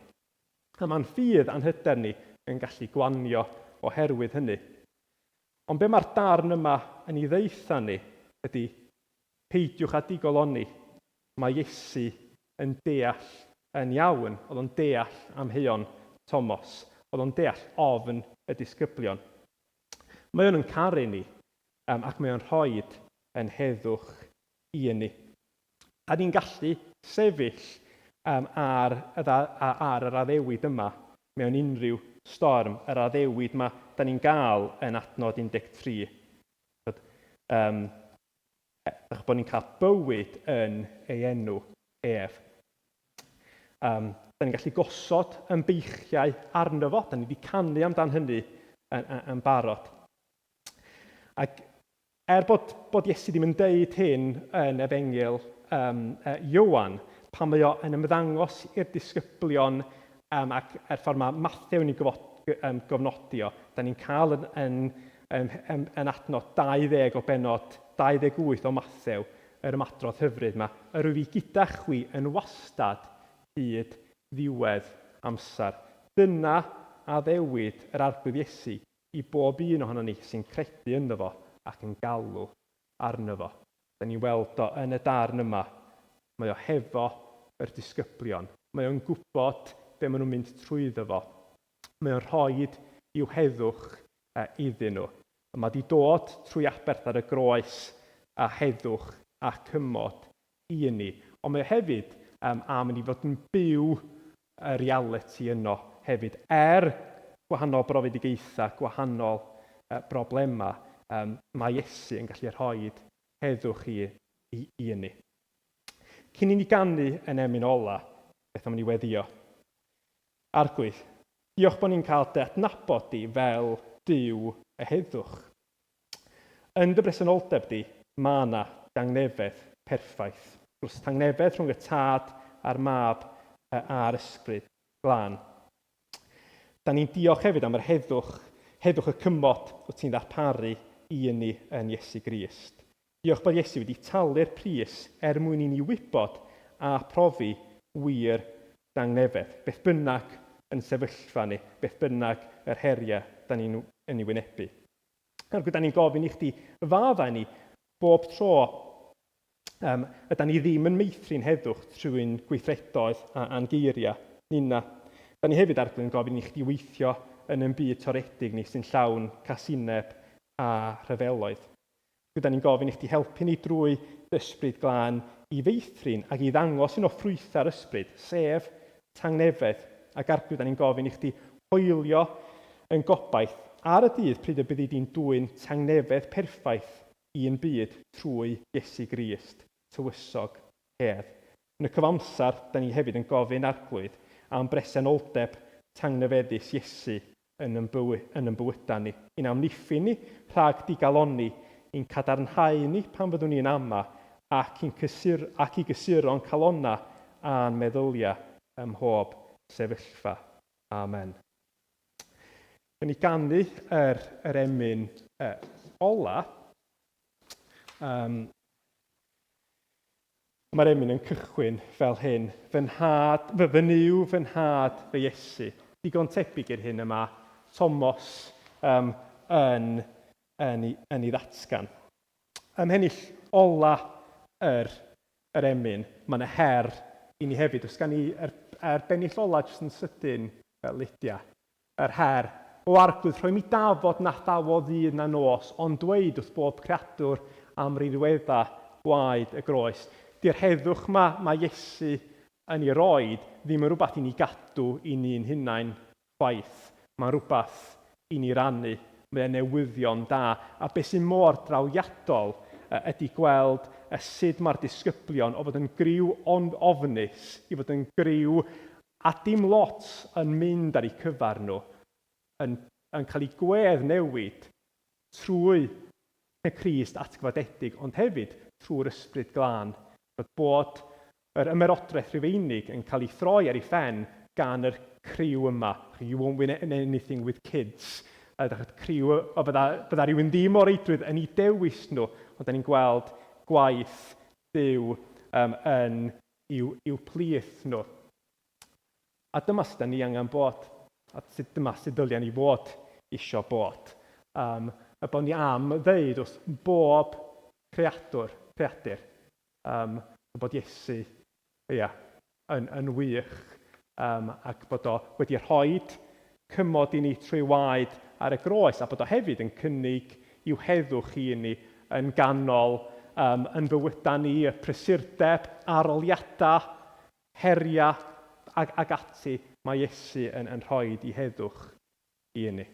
A mae'n ffydd a'n hyder ni yn gallu gwanio oherwydd hynny. Ond be mae'r darn yma yn ei ddeutha ni ydy peidiwch â digoloni. Mae Iesu yn deall yn iawn. Oedd o'n deall amheuon Tomos. Oedd o'n deall ofn y disgyblion. Mae o'n yn caru ni um, ac mae o'n rhoi yn heddwch i ni. A ni'n gallu sefyll um, ar, ar yr addewid yma mewn unrhyw storm, yr addewid yma da ni'n gael yn adnod 13. Um, eich bod ni'n cael bywyd yn ei enw ef. Um, da ni'n gallu gosod yn beichiau arno fo, da ni wedi canu amdan hynny yn, yn, yn barod. Ac Er bod, bod Iesu ddim yn deud hyn yn Efengyl um, Ioan, pan mae o yn ymddangos i'r disgyblion um, ac er ffordd mae Mathew yn ei gyfod, um, gofnodi o, da ni'n cael yn, yn, yn, yn, yn adnod 20 o benod 28 o Mathew, yr ymadrodd hyfryd yma, yr wyf i gyda chwi yn wastad hyd ddiwedd amser. Dyna addewid yr Arglwydd Iesu i bob un ohonon ni sy'n credu ynddo fo ac yn galw arno fo. Da ni'n weld o yn y darn yma. Mae o hefo yr disgyblion. Mae o'n gwybod be maen nhw'n mynd trwyddo fo. Mae o'n rhoid i'w heddwch iddyn nhw. Mae di dod trwy aberth ar y groes a heddwch a cymod i ni. Ond mae o hefyd um, am i ni fod yn byw y realiti yno hefyd. Er gwahanol brofedigaethau, gwahanol uh, broblemau, um, mae Iesu yn gallu rhoi heddwch i, i, i ni. Cyn i ni ganu yn emyn ola, beth am ni weddio? Arglwydd, diolch bod ni'n cael dy adnabod di fel Duw y heddwch. Yn dy bresenoldeb di, mae yna dangnefedd perffaith. Wrth tangnefedd rhwng y Tad a'r Mab a'r Ysbryd Glân. Da ni'n diolch hefyd am yr heddwch, heddwch y cymod wyt ti'n ddarparu i ni yn Iesu Grist. Diolch bod Iesu wedi talu'r pris er mwyn i ni wybod a profi wir dangnefedd, beth bynnag yn sefyllfa ni, beth bynnag yr heriau da ni'n yn ei wynebu. Arglwydd, da ni'n gofyn i chdi faddau ni bob tro um, yda ni ddim yn meithrin heddwch trwy'n gweithredoedd a'n geiriau ninna. Da ni hefyd, Arglwydd, yn gofyn i chdi weithio yn ein byd toredig ni sy'n llawn casineb a rhyfeloedd. Gyda ni'n gofyn i chdi helpu ni drwy ysbryd glân i feithrin ac i ddangos un o ffrwythau'r ysbryd, sef tangnefedd. Ac Arglwydd, da ni'n gofyn i chdi hoelio yn gobaith ar y dydd pryd y byddi di'n dwyn tangnefedd perffaith i'n byd trwy Iesu Grist, tywysog hedd. Yn y cyfamser, da ni hefyd yn gofyn Arglwydd am bresenoldeb tangnefeddus Iesu yn yn, bywy, yn yn bywydau ni, i'n amddiffyn ni rhag digalonni, i'n cadarnhau ni pan fyddwn ni'n ama, ac, i'n cysur, ac i gysuro'n calonnau a'n meddyliau ym mhob sefyllfa. Amen. Yn ni ganu yr, yr emyn uh, ola. Um, Mae'r emyn yn cychwyn fel hyn, Fy nhad, fy, fy Nuw, fy nhad, fy Iesu. Digon tebyg i'r hyn y mae Tomos um, yn, yn, ei, yn ei ddatgan. Ym mhennill ola yr, yr emyn, mae yna her i ni hefyd. Os gan i yr, yr bennill ola jyst yn sydyn, Lydia. Yr her, O Arglwydd, rhoi mi dafod na thawodd ddydd na nos, ond dweud wrth bob creadur am rinwedda gwaed y groes. Di'r heddwch 'ma mae Iesu yn ei roid ddim yn rhywbeth i ni gadw i ni'n hunain chwaith. Mae'n rhywbeth i ni rannu. Mae o'n newyddion da. A beth sy'n mor drawiadol ydy gweld sut mae'r disgyblion o fod yn griw ofnus i fod yn griw A dim lot yn mynd ar eu cyfer nhw yn, yn cael ei gwedd newid trwy y Crist atgyfodedig, ond hefyd trwy'r Ysbryd Glân. Bod bod yr ymerodraeth Rufeinig yn cael ei throi ar ei phen gan yr criw yma. You won't win anything with kids. A dach criw o bydda, bydda rhywun ddim o reidrwydd yn ei dewis nhw, ond da ni'n gweld gwaith Duw um, yn i'w, i'w plith nhw. A dyma sut da ni angen bod, a sut dyma sut ddylia ni fod isio bod. Um, y bod ni am ddeud wrth bob creadur, creadur, um, bod Iesu ia, yn, yn wych um, ac bod o wedi rhoi cymod i ni trwy waed ar y groes a bod o hefyd yn cynnig i'w heddwch i ni yn ganol um, yn fywydau ni, y prysurdeb, aroliadau, heriau ag, ag ati, mae Iesu yn, yn rhoi i heddwch i ni.